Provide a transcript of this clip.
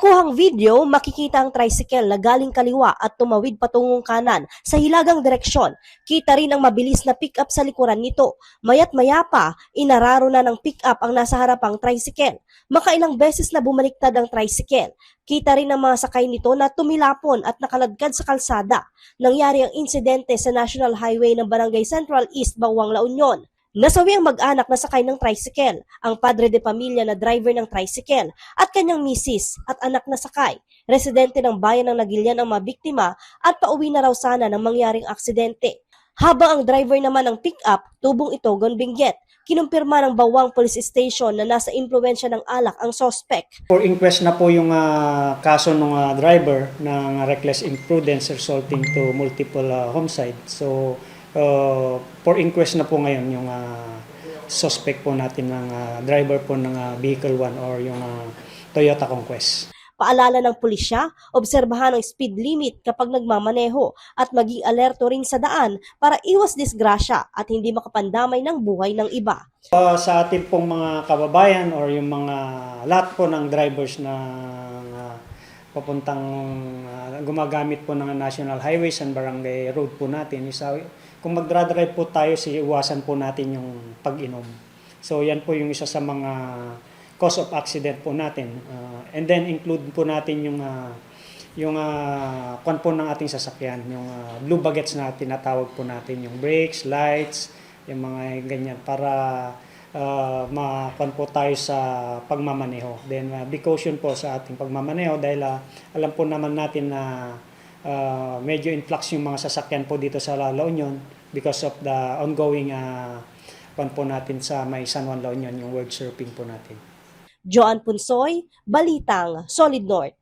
kuhang video, makikita ang tricycle na galing kaliwa at tumawid patungong kanan sa hilagang direksyon. Kita rin ang mabilis na pick-up sa likuran nito. Maya't maya pa, inararo na ng pick-up ang nasa harapang tricycle. Makailang beses na bumaliktad ang tricycle. Kita rin ang mga sakay nito na tumilapon at nakaladkad sa kalsada. Nangyari ang insidente sa National Highway ng Barangay Central East, Bawang, La Union. Nasawi ang mag-anak na sakay ng tricycle, ang padre de pamilya na driver ng tricycle at kanyang misis at anak na sakay. Residente ng bayan ng Nagilian ang mabiktima at pauwi na raw sana ng mangyaring aksidente. Habang ang driver naman ng pick-up, tubong Itogon, Benguet. Kinumpirma ng Bawang Police Station na nasa impluwensya ng alak ang suspect. For inquest na po yung kaso ng driver ng reckless imprudence resulting to multiple homicide. So, for inquest na po ngayon yung suspect po natin ng driver po ng Vehicle 1 or yung Toyota Conquest. Paalala ng pulisya, obserbahan ang speed limit kapag nagmamaneho at maging alerto rin sa daan para iwas disgrasya at hindi makapandamay ng buhay ng iba. Sa ating pong mga kababayan or yung mga lahat po ng drivers na papuntang gumagamit po ng national highways and barangay road po natin, kung magdra-drive po tayo, iwasan po natin yung pag-inom. So yan po yung isa sa mga cause of accident po natin. And then include po natin yung kwan po ng ating sasakyan, yung blue baguettes na tinatawag po natin, yung brakes, lights, yung mga ganyan para makwan po tayo sa pagmamaneho. Then be caution po sa ating pagmamaneho dahil alam po naman natin na medyo influx yung mga sasakyan po dito sa La Union because of the ongoing kwan po natin sa may San Juan La Union, yung word surfing po natin. Joan Punsoy, Balitang Solid North.